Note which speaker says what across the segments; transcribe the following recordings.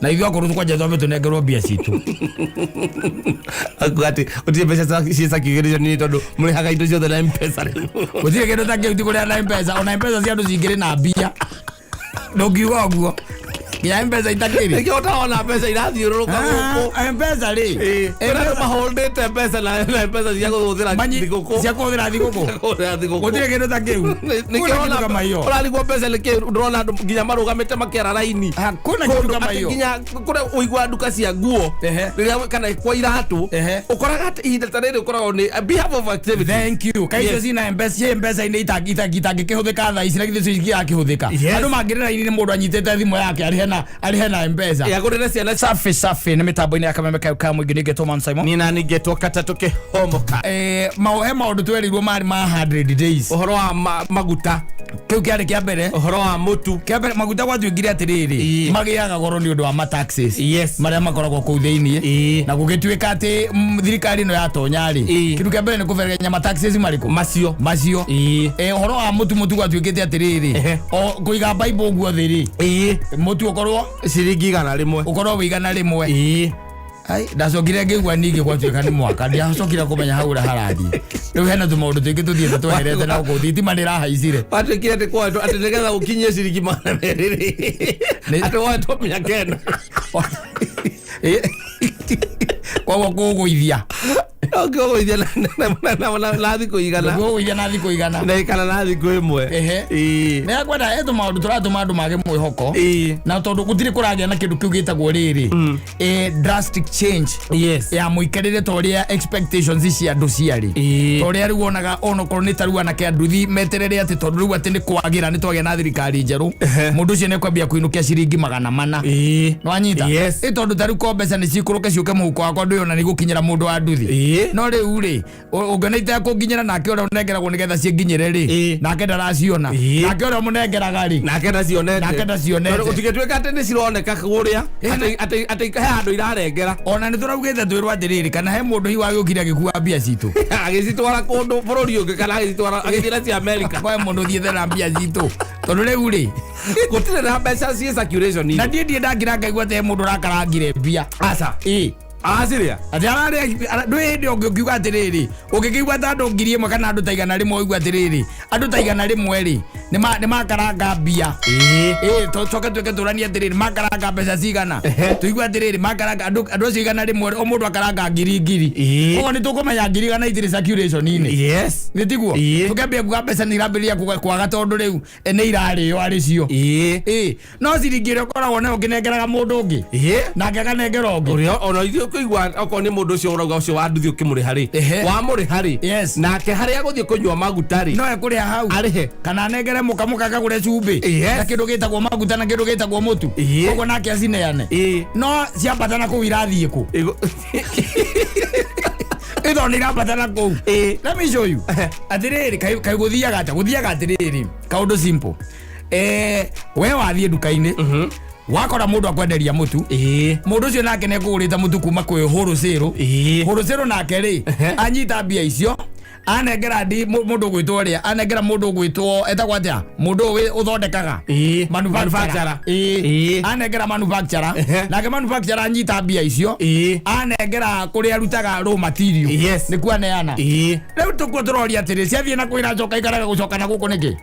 Speaker 1: Na ithuĩ akũrũ tũkwanja twambe tũnengerwo mbia citũ.
Speaker 2: Akuga atĩ gũtirĩ mbeca ciĩ circulation tondũ mũrĩhaga indo ciothe na Mpesa rĩu.
Speaker 1: Gũtirĩ kĩndũ ta kĩu, ti kũrĩa na Mpesa. Ona Mpesa cia andũ cingĩrĩ na mbia, ndũngiuga ũguo nginya Mpesa itakĩrĩ.
Speaker 2: Nĩkĩo ũtarona mbeca irathiũrũrũka gũkũ.
Speaker 1: Ah, Mpesa rĩ.
Speaker 2: Kwĩna andũ maholdĩte mbeca na mbeca cia kũhũthĩra thigũkũ.
Speaker 1: Cia kũhũthĩra thigũkũ.
Speaker 2: Kũhũthĩra thigũkũ.
Speaker 1: Gũtirĩ kĩndũ ta kĩu.
Speaker 2: Nĩkĩo
Speaker 1: Kwĩna kĩndũ kama hiyo.
Speaker 2: Ũrarigwo mbeca nĩkĩ, ndũrona andũ nginya marũgamĩte makĩara raini.
Speaker 1: Hakuna kitu
Speaker 2: Kũndũ
Speaker 1: kama
Speaker 2: atĩ
Speaker 1: hiyo.
Speaker 2: nginya kũrĩa ũigua nduka cia nguo rĩrĩa kana kwa iratũ, ũkoraga atĩ ihinda ta rĩrĩ ũkoragwo nĩ a behalf of activity.
Speaker 1: Thank you. Kaĩ icio
Speaker 2: Yes.
Speaker 1: cina Mpesa, ciĩ Mpesa-inĩ itangĩkĩhũthĩka thaa ici, na githĩ cio ingĩrakĩhũthĩka?
Speaker 2: Yes.
Speaker 1: Andũ mangĩrĩra raini nĩ mũndũ anyitĩte thimũ yake arĩhe na Mpesa.
Speaker 2: Agũrĩre ciana.
Speaker 1: Safi safi, nĩ mĩtambo-inĩ ya Kameme kayo ka mũingĩ, nĩngetwo Man Simon.
Speaker 2: Niĩ nani ngetwo katatũ kĩhomoka.
Speaker 1: He maũndũ twerirwo marĩ ma 100 days.
Speaker 2: Ũhoro wa maguta.
Speaker 1: Kĩu kĩarĩ kĩa mbere.
Speaker 2: Ũhoro wa mũtu.
Speaker 1: Kĩa mbere maguta, gwatuĩkire atĩrĩrĩ, magĩaga goro nĩ ũndũ wa mataxes marĩa makoragwo kũu thĩiniĩ. Na gũgĩtuĩka atĩ thirikari ĩno yatonya rĩ, kĩndũ kĩa mbere nĩ kũberenya mataxes marĩkũ?
Speaker 2: Macio.
Speaker 1: Macio. Ũhoro wa mũtu gwatuĩkĩte atĩrĩrĩ, o kũiga baibũ ũguo thĩ rĩ, mũtu ũkorwo
Speaker 2: ciringi 100.
Speaker 1: Ũkorwo wĩ 100. Ai, ndacokire ngĩigua ningĩ gwatuĩka nĩ mwaka, ndiacokire kũmenya hau ũrĩa harathiĩ. Rĩu hena tũmaũndũ tũingĩ tũthiĩte tweherete na gũkũ thitima nĩ ĩrahaicire.
Speaker 2: Watuĩkire atĩ kwoetwo atĩ nĩgetha ũkinyie ciringi 200 rĩ, atĩ woetwo 900.
Speaker 1: Koguo kũgũithia.
Speaker 2: Ũkĩgũithia na thikũ 100.
Speaker 1: Kũgũithia na thikũ 100.
Speaker 2: Na kana na thikũ 1.
Speaker 1: Nĩ akwenda he tũmaũndũ tũratũma andũ mage mwĩhoko, na tondũ gũtirĩ kũragĩa na kĩndũ kĩu gĩtagwo rĩrĩ, drastic change ya mũikarĩre ta ũrĩa expectations cia andũ ciarĩ, ta ũrĩa rĩu wonaga onokorwo nĩ ta rĩu anake a nduthi meterere atĩ tondũ rĩu atĩ nĩ kwagĩra, nĩ twagĩa na thirikari njerũ, mũndũ ũcio nĩ ekwambia kũinũkia ciringi 400. Nĩwanyita?
Speaker 2: Yes.
Speaker 1: Ĩ tondũ ta rĩu ko mbeca nĩ cikũrũke ciũke mũhuko wakwa, ndũyona nĩ gũkinyĩra mũndũ wa nduthi. No rĩu rĩ, ũngĩona itekũnginyĩra, nake ũrĩa ũnengeragwo nĩgetha ciĩnginyĩre rĩ, nake ndaraciona. Nake ũrĩa ũmũnengeraga rĩ,
Speaker 2: nake ndacionete.
Speaker 1: Nake ndacionete.
Speaker 2: Tondũ gũtigĩtuĩka atĩ nĩ cironeka kũrĩa atĩ he handũ irarengera.
Speaker 1: Ona nĩ tũraugĩte twĩrwo atĩrĩrĩ, kana he mũndũ hihi wagĩũkire agĩkua mbia citũ,
Speaker 2: agĩcitwara kũndũ bũrũri ũngĩ, kana agĩcitwara agĩthiĩ nacio America.
Speaker 1: Kwa mũndũ ũthiĩte na mbia citũ, tondũ rĩu rĩ,
Speaker 2: gũtirĩ na mbeca ciĩ circulation.
Speaker 1: Na ndiĩ ndakira ngaigua atĩ he mũndũ ũrakarangire mbia.
Speaker 2: Aca.
Speaker 1: Ĩ.
Speaker 2: Acirĩa.
Speaker 1: Atĩ ararĩa ndwĩ hĩndĩ ũngĩ ũkiuga atĩrĩrĩ, ũngĩkĩigua ta andũ 1000 kana andũ ta 100, ũigua atĩrĩrĩ, andũ ta 100 rĩ, nĩ makaranga mbia. Ĩ coke tuĩke tũranie atĩrĩrĩ, makaranga mbeca cigana? Tũigue atĩrĩrĩ, makaranga andũ acio 100, o mũndũ akaranga ngiri ngiri. Koguo nĩ tũkũmenya 100,000 itirĩ circulation-inĩ. Nĩ tiguo? Tũkĩambia kuga mbeca nĩ irambĩrĩria kwaga tondũ rĩu nĩ irarĩo arĩ cio. Ĩ no ciringi ĩrĩa ũkoragwo nayo ũkĩnengeraga mũndũ ũngĩ, nake akanengera ũngĩ.
Speaker 2: Ũrĩa ona ithuĩ kũigua okorwo nĩ mũndũ ũcio ũrauga ũcio wa nduthi, ũkĩmũrĩha rĩ, wamũrĩha rĩ, nake harĩa agũthiĩ kũnyua maguta rĩ,
Speaker 1: no ekũrĩha hau.
Speaker 2: Arĩhe.
Speaker 1: Kana anengere mũka, mũka akagũre cumbĩ na kĩndũ gĩtagwo maguta na kĩndũ gĩtagwo mũtu. Koguo nake acineane. No ciambata na kũu irathiĩ kũ? Ĩtho nĩ irambata na kũu. Let me show you atĩrĩrĩ, kaĩ gũthiaga atĩa? Gũthiaga atĩrĩrĩ, kaũndũ simple, we wathiĩ nduka-inĩ, wakora mũndũ akwenderia mũtu. Mũndũ ũcio nake nĩ ekũgũrĩte mũtu kuma kwĩ wholesale. Wholesale nake rĩ, anyita mbia icio, anengera ndi mũndũ ũgwĩtwo ũrĩa, anengera mũndũ ũgwĩtwo, etagwo atĩa mũndũ ũyũ ũthondekaga? Manufacturer.
Speaker 2: Manufacturer.
Speaker 1: Anengera manufacturer. Nake manufacturer anyita mbia icio, anengera kũrĩa arutaga raw material. Nĩkuo aneana. Rĩu tũkuo tũroria atĩrĩ, ciathiĩ na kwĩra njoka ikaraga gũcoka na gũkũ nĩkĩ?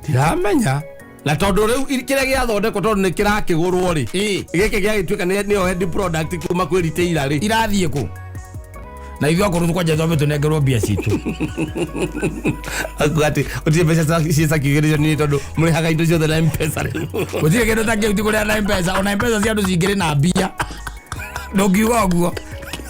Speaker 2: Ndiramenya, na tondũ rĩu kĩrĩa gĩathondekwo, tondũ nĩ kĩrakĩgũrwo rĩ, gĩkĩ gĩagĩtuĩka nĩyo end product kuma kwĩ retailer rĩ,
Speaker 1: irathiĩ kũ? Na ithuĩ akũrũ tũkwanja twambe tũnengerwo mbia citũ.
Speaker 2: Akuga atĩ gũtirĩ mbeca ciĩ circulation tondũ mũrĩhaga indo ciothe na Mpesa rĩu.
Speaker 1: Gũtirĩ kĩndũ ta kĩu, ti kũrĩa na Mpesa. Ona Mpesa cia andũ cingĩrĩ na mbia, ndũngiuga ũguo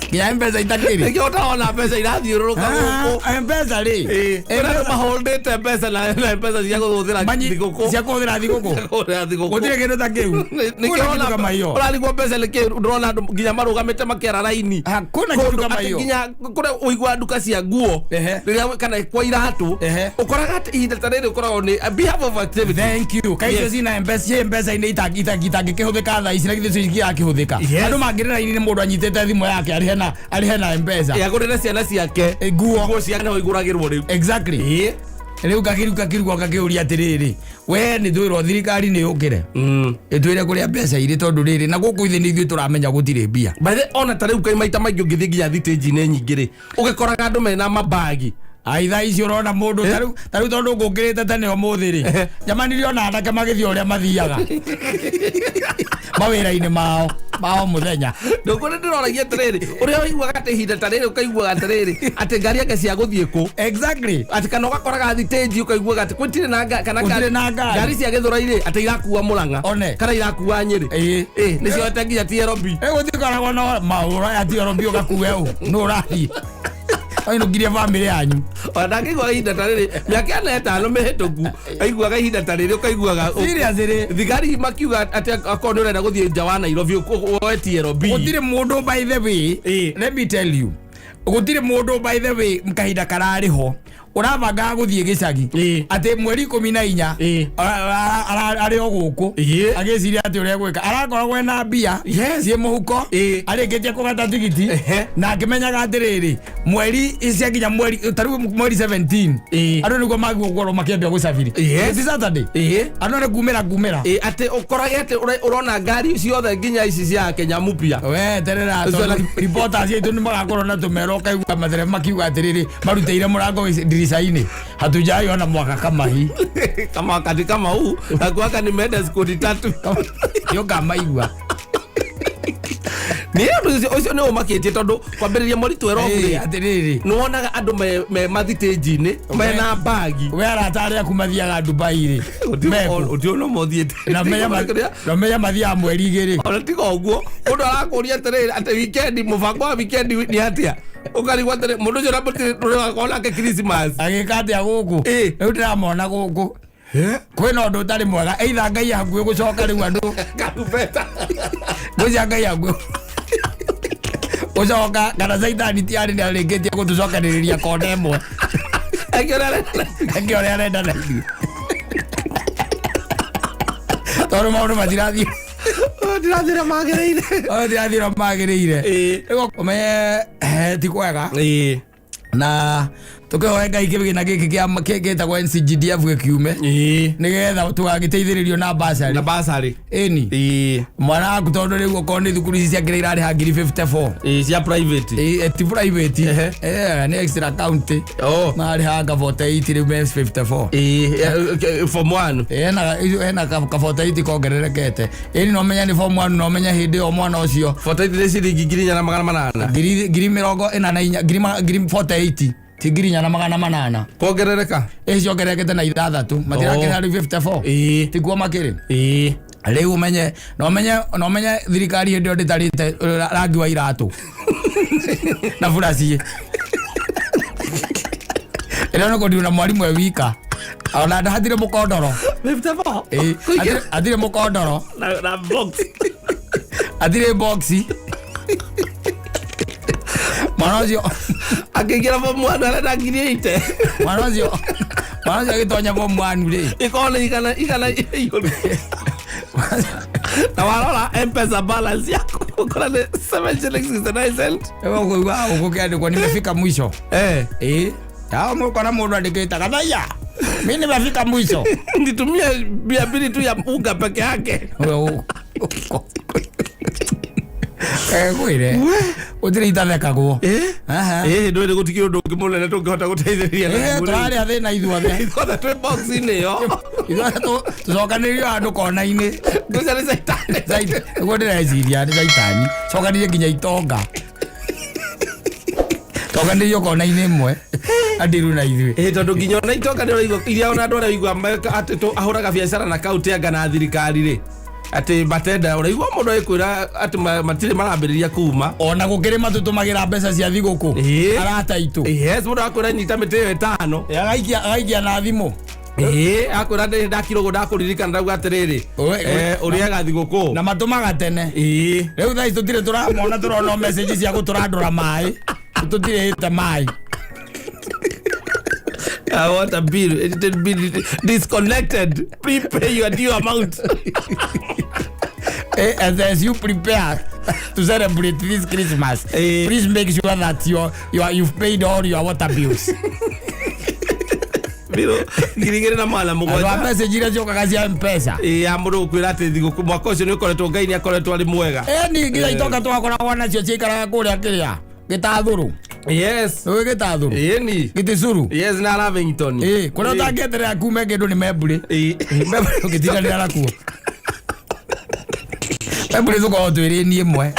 Speaker 1: nginya Mpesa itakĩrĩ.
Speaker 2: Nĩkĩo ũtarona mbeca irathiũrũrũka gũkũ.
Speaker 1: Mpesa rĩ,
Speaker 2: Kwĩna andũ maholdĩte mbeca na mbeca cia kũhũthĩra thigũkũ.
Speaker 1: Cia kũhũthĩra thigũkũ.
Speaker 2: Cia kũhũthĩra thigũkũ.
Speaker 1: Gũtirĩ kĩndũ ta kĩu.
Speaker 2: Nĩkĩo
Speaker 1: Kwĩna kĩndũ kama hiyo.
Speaker 2: ũrarigwo mbeca nĩkĩ, ndũrona andũ nginya marũgamĩte makĩara raini.
Speaker 1: Hakuna kitu
Speaker 2: Kũndũ
Speaker 1: kama
Speaker 2: atĩ
Speaker 1: hiyo.
Speaker 2: nginya kũrĩa ũigua nduka cia nguo rĩrĩa kana kwa iratũ, ũkoraga atĩ ihinda ta rĩrĩ ũkoragwo nĩ a behalf of activity.
Speaker 1: Thank you. Kaĩ icio
Speaker 2: Yes.
Speaker 1: cina Mpesa, ciĩ Mpesa-inĩ itangĩkĩhũthĩka thaa ici, na githĩ cio ingĩrakĩhũthĩka?
Speaker 2: Yes.
Speaker 1: Andũ mangĩrĩra raini nĩ mũndũ anyitĩte thimũ yake, arĩhe na Mpesa.
Speaker 2: Agũrĩre ciana ciake
Speaker 1: nguo.
Speaker 2: Nguo ciake no igũragĩrwo rĩu.
Speaker 1: Exactly. Rĩu kakiru kakirugo gakĩũria atĩrĩrĩ, we nĩ twĩrwo thirikari nĩ yũkĩre ĩtwĩre kũrĩa mbeca irĩ, tondũ rĩrĩ na gũkũ ithe nĩ ithuĩ tũramenya gũtirĩ mbia.
Speaker 2: By the ona ta rĩu kai maita maingĩ ũngĩthiĩ nginya thitĩnji-inĩ nyingĩ rĩ, ũgĩkoraga andũ mena mabagi.
Speaker 1: Ai, thaa ici ũrona mũndũ ta rĩu tondũ ngũkĩrĩte tene ũmũthĩ rĩ, jamani, ndĩrona anake magĩthiĩ ũrĩa mathiaga mawĩra-inĩ mao ma o mũthenya.
Speaker 2: Ndũkuona ndĩroragia atĩrĩrĩ, ũrĩa ũiguaga atĩ ihinda ta rĩrĩ ũkaiguaga atĩrĩrĩ atĩ ngari yake cia gũthiĩ kũ, atĩ kana ũgakoraga thitĩnji ũkaiguaga atĩ gũtirĩ na kana
Speaker 1: Gũtirĩ na ngari.
Speaker 2: Ngari cia Gĩthũrai rĩ, atĩ irakua Mũrang'a
Speaker 1: One.
Speaker 2: kana irakua Nyĩrĩ.
Speaker 1: Ĩĩ.
Speaker 2: Ĩ nĩ cioete nginya TLB.
Speaker 1: Gũtikoragwo na maũra ya TLB ũgakue ũ nũ ũrathiĩ ainũkirie bamĩrĩ yanyu.
Speaker 2: Ona ndangĩigua ihinda ta rĩrĩ mĩaka ĩna ĩtano mĩhĩtũku, aiguaga ihinda ta rĩrĩ ũkaiguaga
Speaker 1: Seriously?
Speaker 2: Thigari makiuga atĩ akorwo nĩ ũrenda gũthiĩ nja wa Nairobi woe TLB.
Speaker 1: Gũtirĩ mũndũ, by the way, let me tell you, gũtirĩ mũndũ, by the way, kahinda kararĩ ho ũrabangaga gũthiĩ gĩcagi atĩ mweri 14 arĩ o gũkũ agĩciria atĩ ũrĩa gwĩka arakoragwo ena mbia ciĩ mũhuko, arĩkĩtie kũgata tigiti na akĩmenyaga atĩrĩrĩ, mweri ciakinya, mweri ta rĩu mweri 17, andũ nĩguo magĩrĩirwo gũkorwo makĩambia gũcabiri. Ti Saturday? Andũ nĩ kumĩra kumĩra.
Speaker 2: Ĩĩ, atĩ ũkorage atĩ ũrona ngari ciothe nginya ici cia Kenya mpya.
Speaker 1: We terera,
Speaker 2: Ũcio
Speaker 1: tondũ reporters aitũ nĩ magakorwo na tũmero, ũkaigua matereba makiuga atĩrĩrĩ, marutĩire mũrango ndirica-inĩ, hatujaiona mwaka kama hii.
Speaker 2: Kama wakati kama huu nakuaka nimeenda siku tatu.
Speaker 1: Nĩũkamaigua.
Speaker 2: Nĩ ũndũ ũcio, ũcio nĩ ũmakĩtie tondũ kwambĩrĩria mweri 12 rĩ,
Speaker 1: Atĩrĩrĩ,
Speaker 2: nĩ wonaga andũ me mathitĩnji-inĩ mena mbagi.
Speaker 1: We arata arĩa aku mathiaga Dubai rĩ, mekũ?
Speaker 2: Ũtio no mothiĩte.
Speaker 1: Na menya mathiaga mweri 2.
Speaker 2: Ona tiga ũguo, mũndũ arakũria atĩrĩrĩ atĩ wikendi, mũbango wa wikendi nĩ atĩa, ũkarigwo atĩrĩ mũndũ ũcio namũtirĩ tũrĩgakorwo nake Christmas.
Speaker 1: Agĩka atĩa gũkũ? Rĩu ndĩramona gũkũ kwĩna ũndũ ũtarĩ mwega, either Ngai hakuhĩ gũcoka rĩu andũ
Speaker 2: Karumbeta.
Speaker 1: Ngwĩciria Ngai hakuhĩ gũcoka kana caitani tiarĩ nĩ arĩkĩtie gũtũcokanĩrĩria kona ĩmwe.
Speaker 2: Eke ũrĩa arenda.
Speaker 1: Eke ũrĩa arenda na ithuĩ, tondũ maũndũ matirathiĩ
Speaker 2: Ndirathira magĩrĩire.
Speaker 1: Maũndũ matirathiĩ ũrĩa magĩrĩire. Rĩu ũmenye ti kwega na tũkĩhoe Ngai kĩgĩna gĩkĩ gĩtagwo NCGDF gĩkiume nĩgetha tũgagĩteithĩrĩrio na basarĩ.
Speaker 2: Na basarĩ.
Speaker 1: Ĩni. Mwana waku, tondũ rĩu okorwo nĩ thukuru ici ciakĩrĩ irarĩha ngiri 54.
Speaker 2: Ĩĩ, cia private.
Speaker 1: Ĩ, ti private.
Speaker 2: Ehe.
Speaker 1: Nĩ extra county.
Speaker 2: Oh.
Speaker 1: Marĩhanga 48, rĩu me 54.
Speaker 2: Ĩĩ, form 1.
Speaker 1: Hena ka 48 kongererekete. Ĩni, no menya nĩ form 1, no menya hĩndĩ ĩyo mwana ũcio
Speaker 2: 48 nĩ ciringi 4,800.
Speaker 1: Ngiri 44, ngiri 48, ti 4,800.
Speaker 2: Kuongerereka.
Speaker 1: Ĩ, ciongererekete na ithathatũ, matirakĩrĩ rĩu 54. Tikuo makĩrĩ. Rĩu ũmenye no ũmenye thirikari hĩndĩ ĩyo ndĩtarĩte rangi wa iratũ na buraci ĩrĩa nĩ kũndirwo na mwarimũ e wika, ona hatirĩ mũkondoro.
Speaker 2: 54.
Speaker 1: Ĩ, hatirĩ mũkondoro.
Speaker 2: Na box.
Speaker 1: Hatirĩ boxi mwana ũcio.
Speaker 2: Akĩingĩra form 1 arenda ngiri 80.
Speaker 1: Mwana ũcio agĩtonya form 1 rĩ,
Speaker 2: Ĩkorwo nĩ igana igũrũ. Na warora M-Pesa balance yako ũkora nĩ 7 shillings 69 cent.
Speaker 1: Ũkũigua gũkĩandĩkwo nimefika mwisho.
Speaker 2: Eh.
Speaker 1: Ĩ, hao mũkora mũndũ andĩkĩte gathaia, mi nimefika mwisho.
Speaker 2: Nitumie 200 tu ya unga peke yake.
Speaker 1: Kwĩre gũtirĩ itathekagwo. Aha.
Speaker 2: Ĩ, ndũĩ gũtikĩrĩ ũndũ ũngĩ mũnene tũngĩhota gũteithĩrĩria naguo rĩu.
Speaker 1: Tũrarĩ athĩna ithuothe.
Speaker 2: Ithuothe twĩ box-inĩ ĩyo.
Speaker 1: Ithuothe tũcokanĩrĩrio handũ kona-inĩ.
Speaker 2: Ngũcia nĩ caitani.
Speaker 1: Nĩguo ndĩreciria nĩ caitani cokanĩrie nginya itonga, cokanĩrio kona-inĩ ĩmwe andiru na ithuĩ.
Speaker 2: Ĩ, tondũ nginya ona itonga nĩ ũraigua iria ona andũ arĩa ũraigua atĩ ahũraga biacara na kaunti anga na thirikari rĩ, atĩ matenda ũraigua mũndũ agĩkwĩra atĩ matirĩ marambĩrĩria kuma.
Speaker 1: Ona gũkĩrĩ matũtũmagĩra mbeca cia thigũkũ. Arata aitũ.
Speaker 2: Yes, mũndũ akwĩra nyita mĩtĩ ĩyo ĩtano.
Speaker 1: Agaikia na thimũ.
Speaker 2: Ĩĩ, akwĩra ndakira ũguo ndakũririkana, ndauga atĩrĩrĩ, ũrĩaga thigũkũ.
Speaker 1: Na matũmaga tene. Rĩu thaa ici tũtirĩ tũramona, tũrona o message cia gũtũrandũra maĩ, tũtirĩhĩte maĩ.
Speaker 2: I want a bill. It did be disconnected. Prepay your due amount.
Speaker 1: As you prepare to celebrate this Christmas, please make sure that you've paid all your water bills.
Speaker 2: April 2700.
Speaker 1: Andũ a message iria ciũkaga cia Mpesa.
Speaker 2: Ĩ, ya mũndũ gũkwĩra atĩ thigũkũ mwaka ũcio nĩ ũkoretwo, Ngai nĩ akoretwo arĩ mwega.
Speaker 1: Ĩni nginya itonga twakoragwo nacio ciikaraga kũrĩa kĩrĩa gĩtathũrũ. Ũĩ gĩtathũrũ?
Speaker 2: Ĩni.
Speaker 1: Gĩtĩcuru.
Speaker 2: Yes, na Lavington.
Speaker 1: Ĩ, kũrĩa ũtangĩeterera kume kĩndũ nĩ membũrĩ. Membũrĩ ũngĩtindanĩra nakuo, membũrĩ tũkoragwo twĩrĩ ni ĩmwe.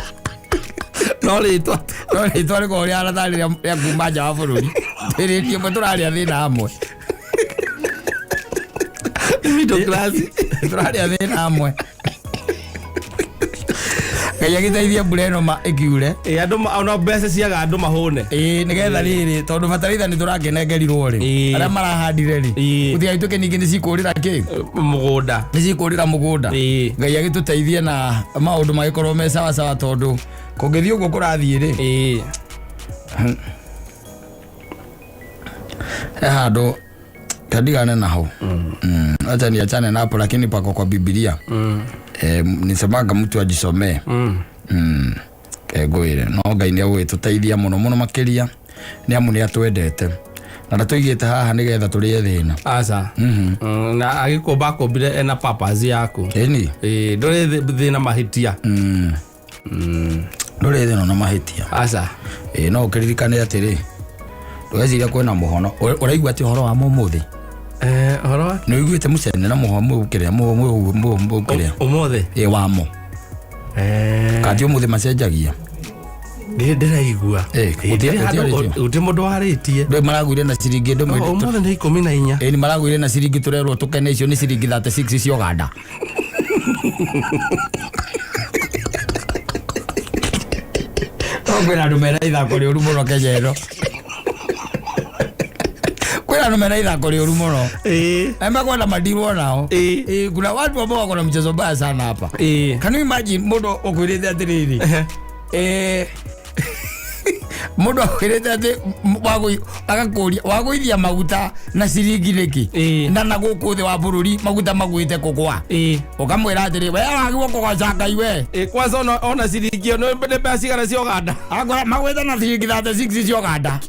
Speaker 2: No rĩtwa.
Speaker 1: No rĩtwa rĩkoragwo rĩhana tarĩ rĩa kuma nja wa bũrũri. Twĩrĩ ni ĩmwe, tũrarĩa thĩna hamwe.
Speaker 2: Middle class.
Speaker 1: Tũrarĩa thĩna hamwe. Ngai agĩteithie mbura ĩno ĩkiure.
Speaker 2: Ĩ, andũ ona mbeca ciaga andũ mahũne.
Speaker 1: Ĩĩ, nĩgetha rĩrĩ, tondũ bataraitha nĩ tũrakĩnengerirwo rĩ, arĩa marahandire rĩ, gũtigagĩtuĩke ningĩ nĩ cikũrĩra kĩ
Speaker 2: mũgũnda.
Speaker 1: Nĩ cikũrĩra mũgũnda. Ngai agĩtũteithie na maũndũ magĩkorwo me sawa sawa, tondũ kũngĩthiĩ ũguo kũrathiĩ rĩ, he handũ kadigane naho. Acha niachane napo, lakini pako kwa Biblia. Nisemaga mtu ajisomee. Kengwĩre no Ngai nĩ agũgĩtũteithia mũno mũno makĩria, nĩ amu nĩ atwendete na ndatũigĩte haha nĩgetha tũrĩe thĩna.
Speaker 2: Aca. Na agĩkũmba akũmbire ena purpose yaku.
Speaker 1: Ĩni.
Speaker 2: Ĩ, ndũrĩ thĩna mahĩtia.
Speaker 1: Ndũrĩ thĩna na mahĩtia.
Speaker 2: Aca.
Speaker 1: Ĩ, no ũkĩririkane atĩrĩ, ndũgeciria kwĩna mũhono. Ũraigua atĩ ũhoro wa mũmũthĩ?
Speaker 2: Eh, ũhoro wa
Speaker 1: Nĩ ũiguĩte mũcene na mũho mũkĩrĩa mũkĩrĩa?
Speaker 2: Ũmũthĩ.
Speaker 1: Ĩ, wamo. Kati ũmũthĩ macenjagia.
Speaker 2: Ndĩraigua.
Speaker 1: Ĩ, gũtiarĩtio.
Speaker 2: Gũtirĩ mũndũ warĩtie.
Speaker 1: Ndũ maragũire na ciringi ndũ.
Speaker 2: Ũmũthĩ nĩ 14.
Speaker 1: Ĩ, nĩ maragũire na ciringi, tũrerwo tũkene, icio nĩ ciringi 36 cia Uganda. No kwĩna andũ mena ithako rĩũru mũno Kenya ĩno, kwĩna andũ mena ithako rĩũru mũno. Na mekwenda madirwo nao. Ĩ, kuna watu ambao wako na mchezo mbaya sana hapa. Can you imagine mũndũ ũkwĩrĩte atĩrĩrĩ, mũndũ akwĩrĩte atĩ agakũria wagũithia maguta na ciringi nĩkĩ? Na gũkũ thĩ wa bũrũri maguta magwĩte kũgwa. Ũkamwĩra atĩrĩ, we wagĩrwo kũgoca Ngai we.
Speaker 2: Ĩ, kwanza ona ciringi ĩyo nĩ mbeca cigana cia Uganda?
Speaker 1: Akora magwĩte na ciringi 36 cia Uganda.